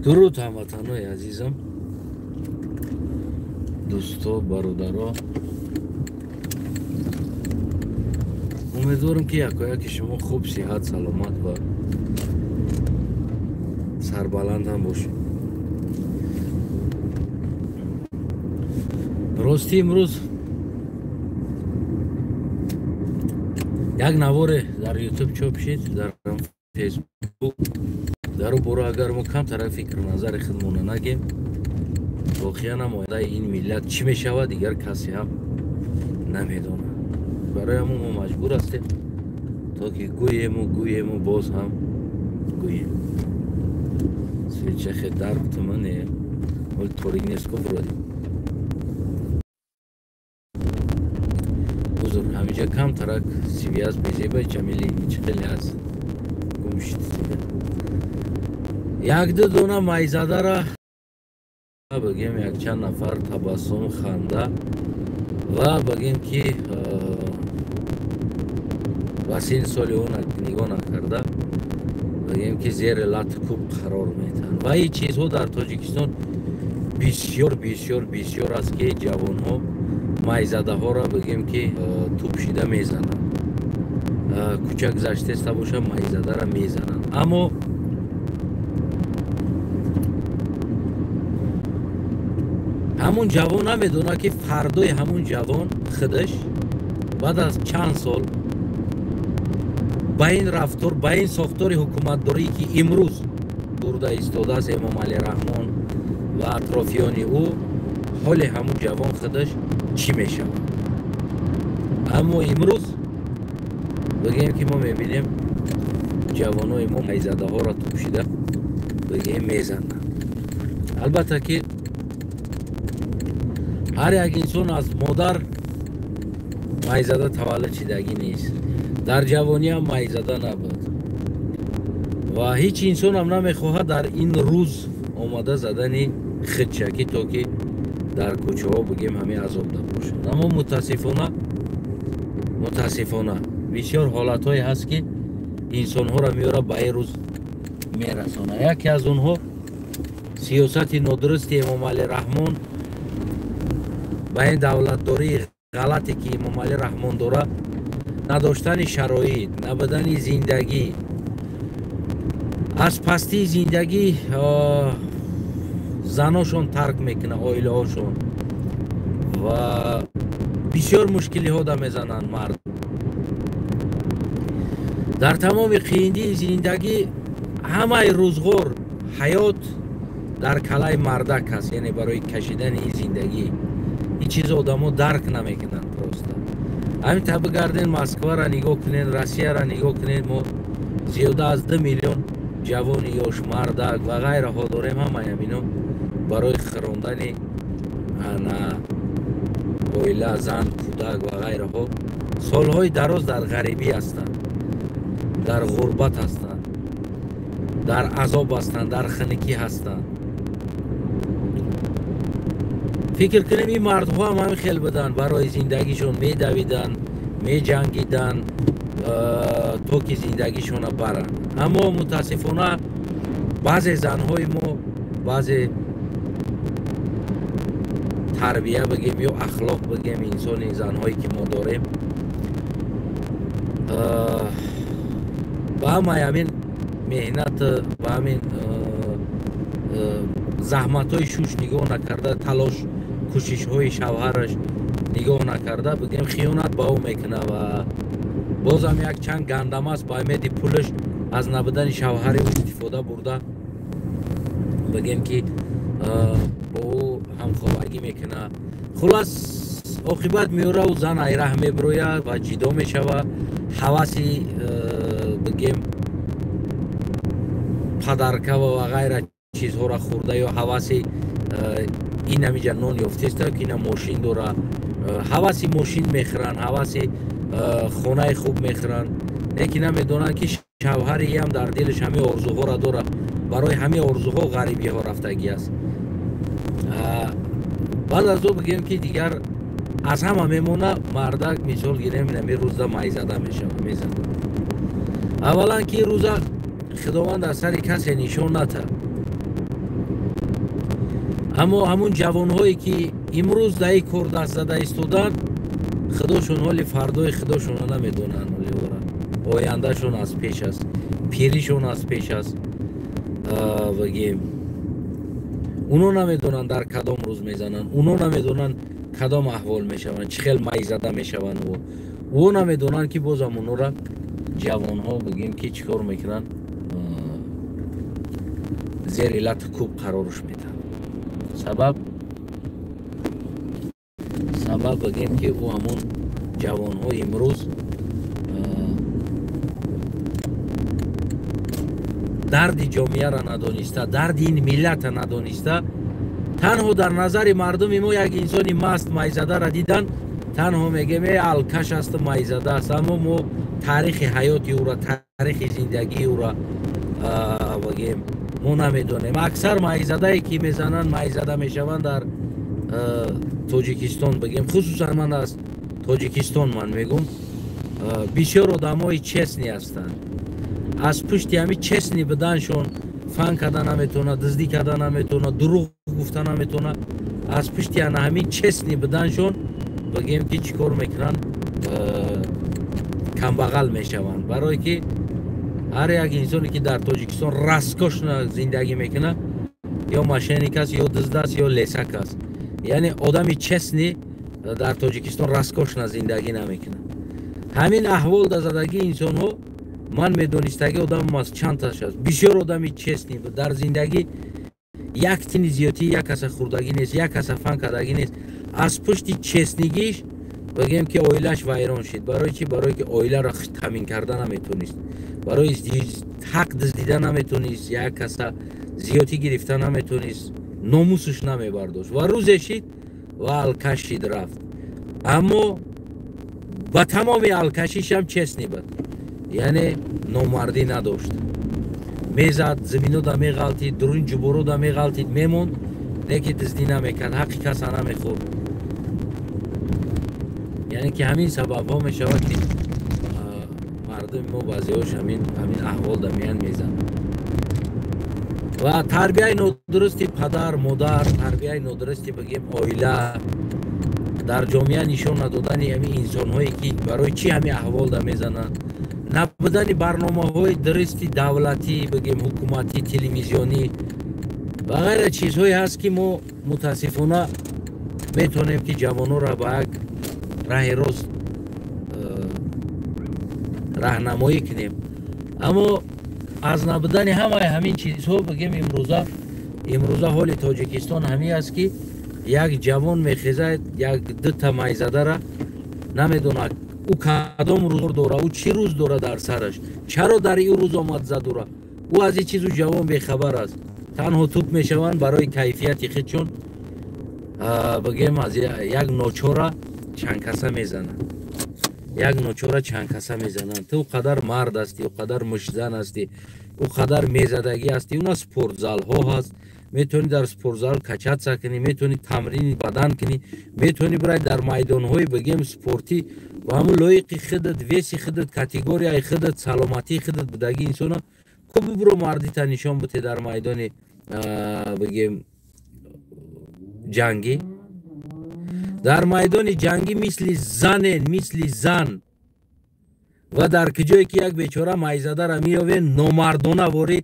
Дуруд ҳамватанои азизам, дӯсто, бародаро. Умедворам, ки якояки шумо хуб, сиҳат, саломат ва сарбаланд ҳам бошед. Ростӣ, имрӯз як наворе дар Ютуб чоп шид, дар Фейсбук. Дар ӯ бора агар мо камтара фикру назари худмона нагем, воқеан ҳам ояндаи ин миллат чӣ мешавад, дигар касе ҳам намедонад. Барои ҳамон мо маҷбур ҳастем, то ки гӯему гӯему боз ҳам гӯем. Свечахе дарб тумане, ҳол торик нест ко вроде. Узр, ҳамиҷа камтарак связь безебаи чамили чӣ хеле ҳаст, гум шид. Якду дона майзадара бигем, якчанд нафар табассум, ханда ва бигем, ки ба синни соли ӯ нигоҳ накарда, бигем, ки зери лату кӯб қарор метаҳанд. Ва ин чизҳо дар Тоҷикистон бисёр, бисёр, бисёр аст, ки ҷавонҳо майзадаҳоро, бигем, ки тӯбшида мезананд. Кӯча гузаштеста боша, майзадара мезананд. Аммо ҳамун ҷавон намедонад, ки фардои ҳамун ҷавон худаш баъд аз чанд сол ба ин рафтор, ба ин сохтори ҳукуматдорӣ, ки имрӯз бурда истодааст Эмомалӣ Раҳмон ва атрофиёни ӯ, ҳоли ҳамун ҷавон худаш чӣ мешавад. Аммо имрӯз, бигем, ки мо мебинем, ҷавонои мо майзадаҳоро тӯбшида, бигем, мезананд. Албатта, ки ҳар як инсон аз модар майзада таваллуд шидагӣ нест, дар ҷавониам майзада набуд ва ҳеҷ инсонам намехоҳад дар ин рӯз омада задани хидчакӣ, то ки дар кӯчаҳо, бигем, ҳамин азобда бошад. Аммо мутаассифона, мутаассифона, бисёр ҳолатҳое ҳаст, ки инсонҳоро меёра ба ин рӯз мерасонад. Яке аз онҳо сиёсати нодурусти Эмомалӣ Раҳмон, ба ин давлатдории ғалате, ки Эмомалӣ Раҳмон дорад, надоштани шароит, набудани зиндагӣ, аз пастии зиндагӣ заношон тарк мекунад оилаҳошон ва бисёр мушкилиҳо да мезананд мард. Дар тамоми қииндии зиндагӣ, ҳамаи рӯзғор, ҳаёт дар калаи мардак аст, яъне барои кашидани ин зиндагӣ. Ин чизо одамо дарк намекунанд просто. Ҳамин та бигарден, Москваро нигоҳ кунен, Россияро нигоҳ кунед, мо зиёда аз 2 миллион ҷавони ёш, мардак ва ғайраҳо дорем. Ҳамаи ҳамино барои хирондани ана оила, зан, кӯдак ва ғайраҳо солҳои дароз дар ғарибӣ ҳастанд, дар ғурбат ҳастанд, дар азоб ҳастанд, дар хиникӣ ҳастанд. Фикр кунем, ин мардҳо ҳам ҳамин хел буданд, барои зиндагишон медавиданд, меҷангиданд, то ки зиндагишонро баранд. Аммо мутаассифона баъзе занҳои мо, баъзе тарбия бигем ё ахлоқ бигем, инсони занҳое, ки мо дорем, ба ҳамаи ҳамин меҳнат, ба ҳамин заҳматҳои шуш нигоҳ накарда, талош, кӯшишҳои шавҳараш нигоҳ накарда, бигем, хиёнат ба ӯ мекунад ва бозам як чанд гандамаст ба умеди пулаш аз набудани шавҳари ӯ истифода бурда, бигем, ки бо ӯ ҳамхобагӣ мекунад. Хулас, оқибат меёраву зан айраҳ мебирояд ва ҷидо мешавад. Ҳаваси, бигем, падарка ва ғайра чизҳоро хӯрда ё ҳаваси ин ҳамиҷа нон ёфтеста, ки ина мошин дора, ҳаваси мошин мехӯранд, ҳаваси хонаи хуб мехӯранд, лекин намедонанд, ки шавҳариам дар дилаш ҳамин орзуҳоро дорад, барои ҳамин орзуҳо ғарибиҳо рафтагӣ аст. Баъд аз ӯ, бигем, ки дигар аз ҳама мемона мардак. Мисол гирем, инами рӯзда майзада мешавад, мезанад. Аввалан, ки рӯза Худованд аз сари касе нишон натад. Аммо ҳамун ҷавонҳое ки имрӯз дар ин кор даст зада истоданд, худошон ҳоли фардои худошонро намедонанд, ояндашон аз пеш аст, пиришон аз пеш аст. Бигем, уно намедонанд дар кадом рӯз мезананд, уно намедонанд кадом аҳвол мешаванд, чӣ хел майзада мешаванд. Ӯ намедонанд ки бозам унора ҷавонҳо бигем ки чӣ кор мекунанд, зери лату кӯб қарорш медиҳанд. Сабаб бигем ки ӯ ҳамон ҷавонҳо имрӯз дарди ҷомеаро надониста, дарди ин миллатро надониста, танҳо дар назари мардуми мо як инсони маст майзадаро дидан, танҳо мегем э алкаш асту майзада аст. Аммо мо таърихи ҳаёти ӯро, таърихи зиндагии ӯро бигем мо намедонем. Аксар майзадае ки мезананд, майзада мешаванд дар Тоҷикистон, бигем, хусусан ман аз Тоҷикистон ман мегум, бисёр одамои честный ҳастанд. Аз пушти ҳами честный буданшон фан карда наметавонад, дуздӣ карда наметавонад, дурӯғ гуфта наметавонад. Аз пушти ана ҳамин честный буданшон бигем ки чӣ кор мекунанд, камбағал мешаванд. Барое ки ҳар як инсоне ки дар Тоҷикистон роскошно зиндагӣ мекунад, ё мошенник аст, ё дузд аст, ё лесак аст. Яъне одами честный дар Тоҷикистон роскошно зиндагӣ намекунад. Ҳамин аҳвол дар задагии инсонҳо ман медонистагӣ одамам аз чанд таш аст. Бисёр одами честный буд дар зиндагӣ, як тини зиёдтӣ як каса хӯрдагӣ нест, як каса фан кардагӣ нест. Аз пушти честнигиш бигем ки оилаш вайрон шид. Барои чӣ? Барое ки оиларо таъмин карда наметонист, барои ҳақ дуздида наметонист, як каса зиёдтӣ гирифта наметонист, номусаш намебардошт ва рӯзе шид ва алкаш шид рафт. Аммо ба тамоми алкашишам честный буд, яъне номардӣ надошт. Мезад, зиминода меғалтид, дурун ҷуборода меғалтид, мемонд, не ки дуздӣ намекард, ҳаққи каса намехӯрд. Яъне ки ҳамин сабабҳо мешавад ки мардуми мо баъзеҳош ҳамин аҳвол да меян мезананд. Ва тарбияи нодурусти падар, модар, тарбияи нодурусти бигем оила, дар ҷомеа нишон надодани ҳамин инсонҳое ки барои чӣ ҳамин аҳвол да мезананд, набудани барномаҳои дурусти давлатӣ, бигем ҳукуматӣ, телевизионӣ ва ғайра чизҳое ҳаст ки мо мутаассифона метавонем ки ҷавононро ба як раҳи рост раҳнамоӣ кунем. Аммо аз набудани ҳамаи ҳамин чизҳо бигем имрӯза ҳоли Тоҷикистон ҳамин аст ки як ҷавон мехезад, як дута майзадара намедонад ӯ кадом рӯз дора, ӯ чӣ рӯз дора дар сараш, чаро дар ин рӯз омад задура. Ӯ аз ин чизу ҷавон бехабар аст. Танҳо туп мешаванд барои кайфияти худшон, бигем аз як ночора чанд каса мезананд, як ночора чанд каса мезананд. Ту қадар мард ҳастӣ, ӯ қадар муштзан ҳастӣ, ӯ қадар мезадагӣ ҳастӣ. Уна спортзалҳо ҳаст, метавонӣ дар спортзал качаться кунӣ, метавонӣ тамрини бадан кунӣ, метавонӣ бирай дар майдонҳои бигем спортӣ ва ҳамун лоиқи худат, веси худат, категорияи худат, саломатии худат будагӣ инсона ку бибуро мардита нишон бите дар майдони бигем ҷангӣ. Дар майдони ҷангӣ мисли занен, мисли зан. Ва дар куҷое ки як бечора майзадара меёвен, номардона ворӣ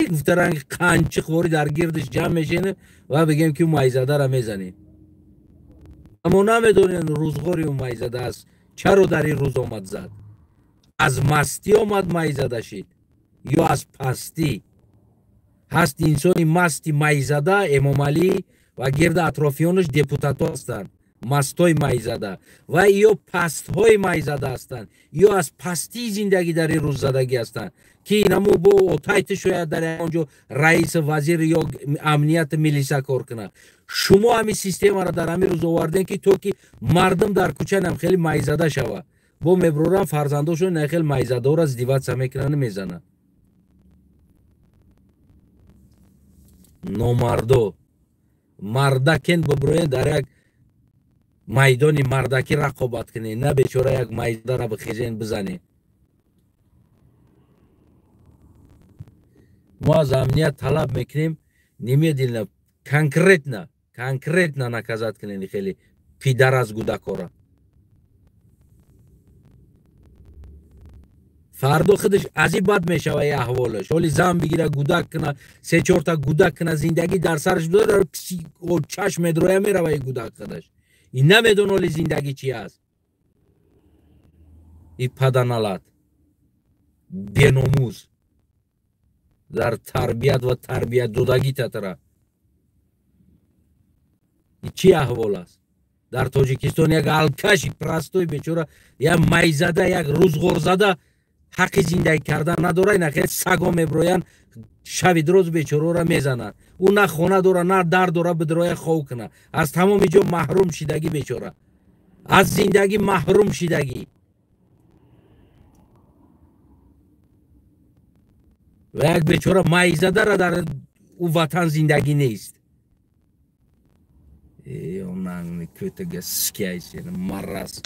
гуфта ранги қанчиқ ворӣ дар гирдиш ҷамъ мешенем ва бигем ки майзадара мезанем. Аммо намедонем рӯзғори ӯ майзада аст, чаро дар ин рӯз омад зад. Аз мастӣ омад майзада шид ё аз пастӣ? Ҳаст инсони масти майзада, Эмомалӣ ва гирди атрофиёнаш депутатҳо ҳастанд, мастҳои майзада, ва ё пастҳои майзада ҳастанд, ё аз пастии зиндагӣ дар ин рӯззадагӣ ҳастанд ки инаму бо отайти шояд дар он ҷо раиси вазир ё амнияти милиса кор кунад. Шумо ҳамин системаро дар ҳамин рӯз овардем ки то ки мардум дар кӯча нам хеле майзада шавад, бо меброрам фарзандошон на хеле майзадора издеваться мекунанд, мезананд. Номардо мардакен биброен дар як майдони мардакӣ рақобат кунед, на бечора як майзадара бихезен бизанед. Мо аз амният талаб мекунем немедленно Конкретно, конкретно наказать кунед хеле пидарас гудакора. Фардо худаш аз ин бад мешава и аҳволаш. Ҳоли зан бигира, гудак куна, се чорта гудак куна, зиндагӣ дар сараш бидора, чашм медроя, мерава и гудак худаш. И намедон ҳоли зиндагӣ чи аст. И паданалат беномуз дар тарбият ва тарбият додагӣ татара. И чӣ аҳвол аст? Дар Тоҷикистон як алкаши простой бечора, як майзада, як рӯзғорзада ҳаққи зиндагӣ кардан надора. Ина хел саго меброянд, шави дроз бечораро мезананд. Ӯ на хона дора, на дар дора, бидроя хов куна. Аз тамоми ҷо маҳрум шидагӣ бечора, аз зиндагӣ маҳрум шидагӣ. Ва як бечора майзадара дар ӯ ватан зиндагӣ нест. Маразм.